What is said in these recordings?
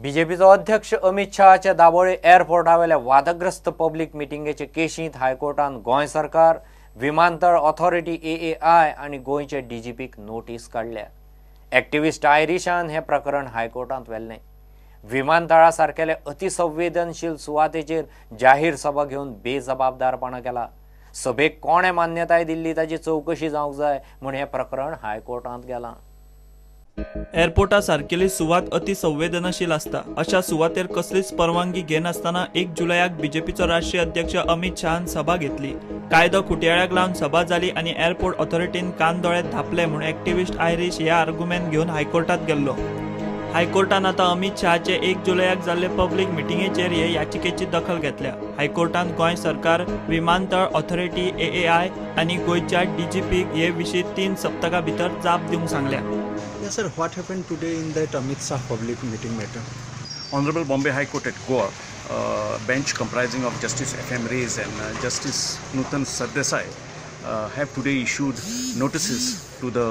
बीजेपीचो अध्यक्ष अमित शहाचे दाबोळे एअरपोर्टावेल्या वादग्रस्त पब्लीक मिटिंगेचे केशींत हायकोर्टान गोंय सरकार, विमानतळ ऑथॉरिटी AAI आनी गोंयचे डीजीपीक नोटीस काडल्या. एक्टिविस्ट आयरिशान हें प्रकरण हायकोर्टांत व्हेल्लें. विमानतळा सारकेले अतिसंवेदनशील सुवातेचेर जाहीर सभा घेवन बेजबाबदारपणा केला. सभेक कोणें मान्यताय दिल्ली ताची चवकशी जावंक जाय म्हूण हें प्रकरण हायकोर्टांत गेलां. एअरपोर्टा सारकेली सुवात अतिसंवेदनशील आसता. अशा सुवातेर कसलीच परवानगी घेनासतना 1 जुलयाक बीजेपीचो राष्ट्रीय अध्यक्ष अमित शहान सभा घेतली. कायदो खुटयाळ्याक लावन सभा जाली आनी एअरपोर्ट ऑथॉरिटीन कान दोळे धापले म्हूण एक्टिविस्ट आयरिश हे आर्गुमेंट घेवन हायकोर्टात गेल्लो. हायकोर्टान आतां अमित शहाचे 1 जुलयाक जाल्ले पब्लीक मिटिंगेचेर हे याचिकेची दखल घेतल्या. हायकोर्टान गोंय सरकार, विमानतळ ऑथॉरिटी AAI आनी गोंयच्या डीजीपीक हे विशीं 3 सप्तकां भितर जाप दिवंक सांगल्या. Yes, sir. What happened today in that Amit Shah public meeting matter? Honorable Bombay High Court at Goa, bench comprising of Justice F.M. Reyes and Justice Nutan Sardesai have today issued notices to the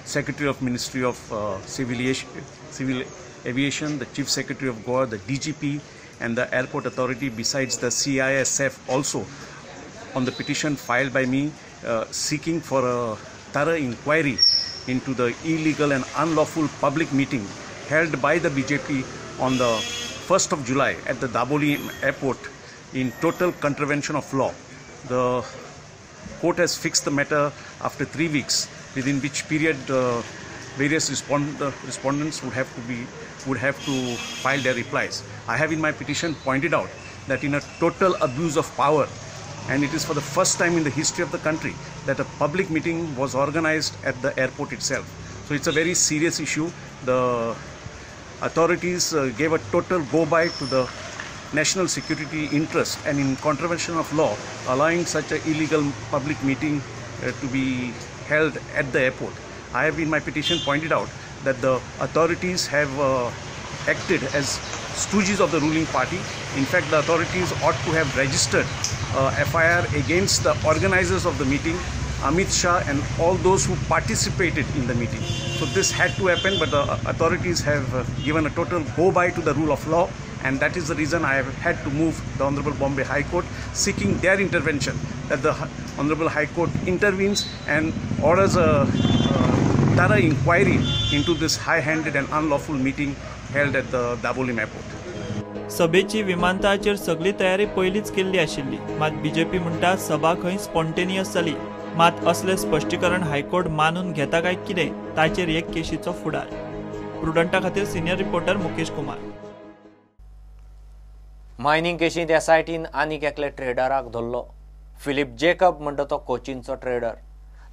Secretary of Ministry of Civil Aviation, the Chief Secretary of Goa, the DGP and the Airport Authority, besides the CISF also, on the petition filed by me seeking for a thorough inquiry into the illegal and unlawful public meeting held by the BJP on the 1st of July at the Dabolim airport in total contravention of law. The court has fixed the matter after 3 weeks, within which period various respondents would have to file their replies. I have in my petition pointed out that in a total abuse of power, and it is for the first time in the history of the country that a public meeting was organized at the airport itself. So it's a very serious issue. The authorities gave a total go-by to the national security interest and in contravention of law, allowing such an illegal public meeting to be held at the airport. I have in my petition pointed out that the authorities have acted as stooges of the ruling party. In fact, the authorities ought to have registered FIR against the organizers of the meeting, Amit Shah and all those who participated in the meeting. So this had to happen, but the authorities have given a total go-by to the rule of law, and that is the reason I have had to move the Honorable Bombay High Court, seeking their intervention, that the Honorable High Court intervenes and orders a thorough inquiry into this high-handed and unlawful meeting held at the Dabolim airport. सभेची विमानतळाचेर सगळी तयारी पयलींच केल्ली आशिल्ली. मात BJP म्हणटा सभा खंय स्पॉन्टेनियस जाली. मात असलें स्पश्टीकरण हायकोर्ट मानून घेता काय कितें ताचेर एक केशीचो फुडार. प्रुडंटा खातीर senior reporter Mukesh Kumar. Mining केशींत एसआयटीन आनीक एकले ट्रेडराक धरलो. फिलीप जेकब म्हणटा तो कोचीनचो ट्रेडर.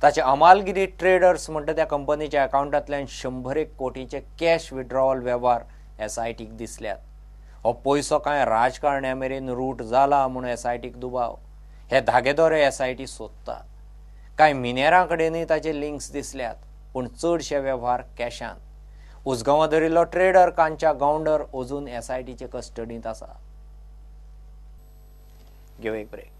ताचे अमालगिरी ट्रेडर्स म्हणटा त्या कंपनीच्या अकावंटांतल्यान 101 कोटींचे कॅश विड्रॉवल वेव्हार एसआयटीक दिसल्यात. हो पयसो कांय राजकारण्या मेरेन रूट जाला म्हूण एसआयटीक दुबाव. हे धागेदोरे एसआयटी सोदता. कांय मिनेरां कडेनूय ताचे लिंक्स दिसल्यात, पूण चडशे वेव्हार कॅशान. उसगांवां धरिल्लो ट्रेडर कांच्या गावंडर अजून एसआयटीचे कस्टडींत आसा. घेवं एक ब्रेक.